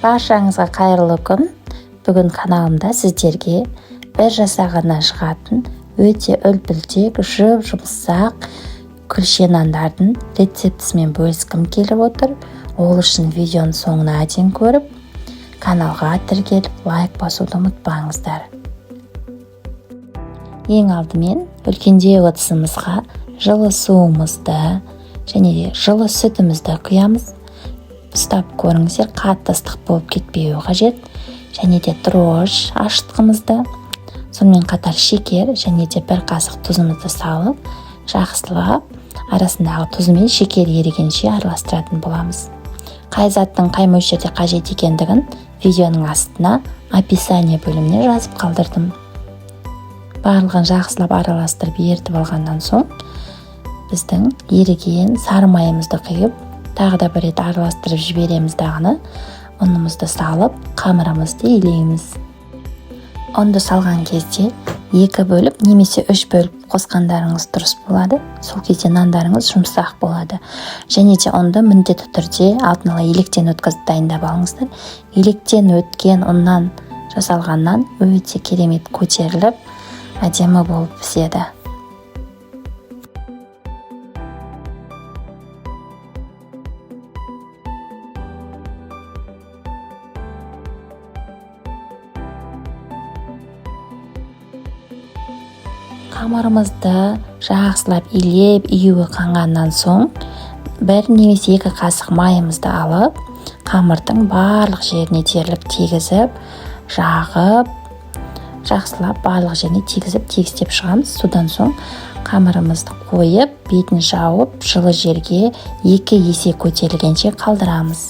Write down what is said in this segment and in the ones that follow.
Баршаңызға қайырлы күн. Бүгін каналымда сіздерге бір жасағаннан шығатын өте үлпілдек, жұп-жұмсақ күлше нандардың рецептісімен бөліскім келіп отыр. Ол үшін видеоның соңына дейін көріп, каналға тіркеліп, лайк басуды ұмытпаңыздар. Ең алдымен үлкендеу ыдысымызға жылы суымызды және де жылы сүтімізді құямыз. Ұстап көріңіздер, қатты ыстық болып кетпеуі қажет. Және де дрожж ашытқымызды, сонымен қатар шекер және де бір қасық тұзымызды салып, жақсылап арасындағы тұз мен шекер ерігенше араластыратын боламыз. Қай заттың қай мөлшерде қажет екендігін видеоның астына описание бөліміне жазып қалдырдым. Барлығын жақсылап араластырып ерітіп алғаннан соң біздің еріген сары майымызды құйып, тағы да бір рет араластырып жібереміз дағыны, ұнымызды салып, қамырымызды илейміз. Ұнды салған кезде 2 бөліп немесе 3 бөліп қосқандарыңыз дұрыс болады. Сол кезде нандарыңыз жұмсақ болады. Және де ұнды міндетті түрде алдын ала електен өткізіп дайындап алыңыздар. Електен өткен ұннан жасалған нан өте керемет көтеріліп, әдемі болып піседі. Қамырымызды жақсылап илеп, июі қанғаннан соң 1 немесе 2 қасық майымызды алып, қамырдың барлық жеріне дерлік тегізіп, жағып, жақсылап барлық жеріне тегізіп, тегістеп шығамыз. Содан соң қамырымызды қойып, бетін жауып, жылы жерге 2 есе көтерілгенше қалдырамыз.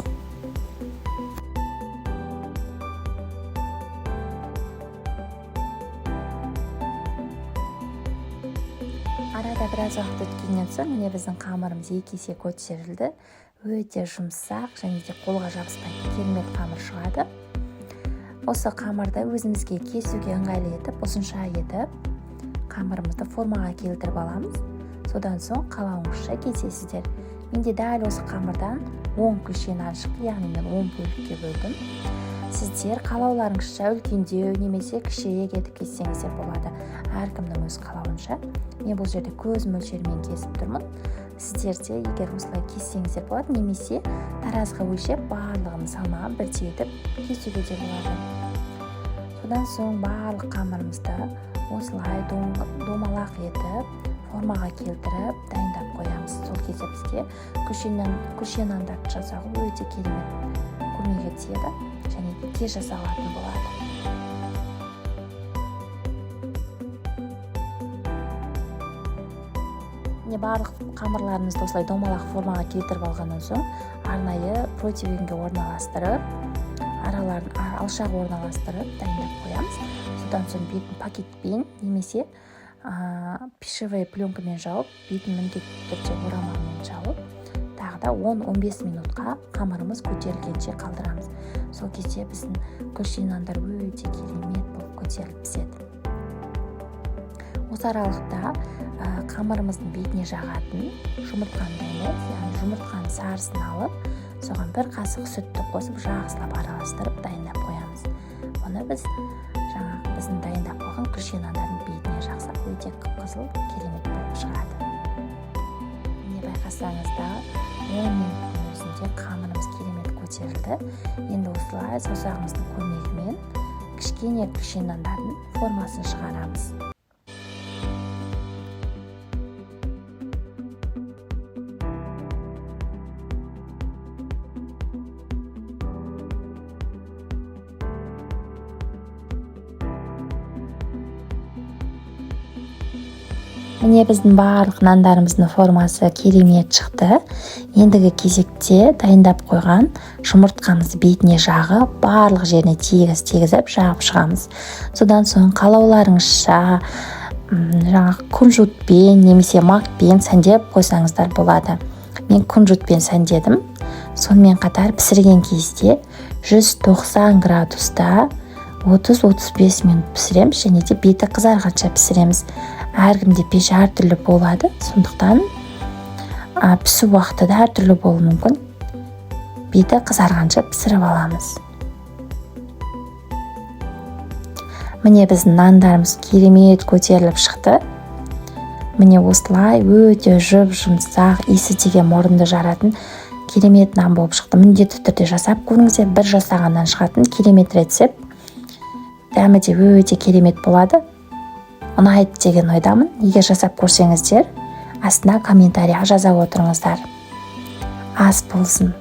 Арада біраз уақыт өткеннен соң міне біздің қамырымыз 2 есе көтерілді. Өте жұмсақ және де қолға жабыспайтын керемет қамыр шығады. Осы қамырды өзімізге кесуге ыңғайлы етіп, ұзынша етіп қамырымызды формаға келтіріп аламыз. Содан соң қалауыңызша кесесіздер. Менде дәл осы қамырдан 10 күлше нан шықты, яғни мен 10 бөлікке бөлдім. Сіздер қалауларыңызша үлкендеу немесе кішірек етіп кессеңіздер болады. Әркімнің өз қалауынша. Мен бұл жерде көз мөлшерімен кесіп тұрмын. Сіздер де егер осылай кессеңіздер болады, немесе таразыға өлшеп барлығын салмағын бірдей етіп кесуге де болады. Содан соң барлық қамырымызды осылай домалақ етіп формаға келтіріп дайындап қоямыз. Сол кезде бізге күлше нандарды жасауға өте керемет көмегі тиеді және де тез жасалатын болады. Міне барлық қамырларымызды осылай домалақ формаға келтіріп алғаннан соң арнайы противенге орналастырып, араларын алшақ орналастырып дайындап қоямыз. Содан соң бетін пакетпен немесе пищевой пленкамен жауып, бетін міндетті түрде орамалмен жауып, тағы да 10-15 минутқа қамырымыз көтерілгенше қалдырамыз. Сол кезде біздің күлше нандар өте керемет болып көтеріліп піседі. Осы аралықта қамырымыздың бетіне жағатын жұмыртқаны дайындаймыз. Яғни жұмыртқаның сарысын алып, соған бір қасық сүтті қосып жақсылап араластырып дайындап қоямыз. Оны біз жаңағы біздің дайындап қойған күлше нандардың бетіне жақсақ өте қып-қызыл керемет болып шығады. Міне байқасаңыздар, 10 минуттың өзінде қамырымыз керемет көтерілді. Енді осылай саусағымыздың көмегімен кішкене күлше нандардың формасын шығарамыз. Міне біздің барлық нандарымыздың формасы керемет шықты. Ендігі кезекте дайындап қойған жұмыртқамызды бетіне жағып, барлық жеріне тегіс тегізіп жағып шығамыз. Содан соң қалауларыңызша, жаңағы кунжутпен немесе макпен сәндеп қойсаңыздар болады. Мен кунжутпен сәндедім. Сонымен қатар пісірген кезде 190 градуста 30-35 минут пісіреміз және де беті қызарғанша пісіреміз. Әркімде пеш әртүрлі болады, сондықтан, пісу уақыты да әртүрлі болуы мүмкін. Беті қызарғанша пісіріп аламыз. Міне, біздің нандарымыз керемет көтеріліп шықты. Міне, осылай өте жұп жұмсақ, иісі деген мұрынды жаратын керемет нан болып шықты. Міндетті түрде жасап көріңіздер. Бір жасағаннан шығатын керемет рецепт, дәмі де өте керемет болады. Ұнайды деген ойдамын. Егер жасап көрсеңіздер, астына комментарий жаза отырыңыздар. Ас болсын!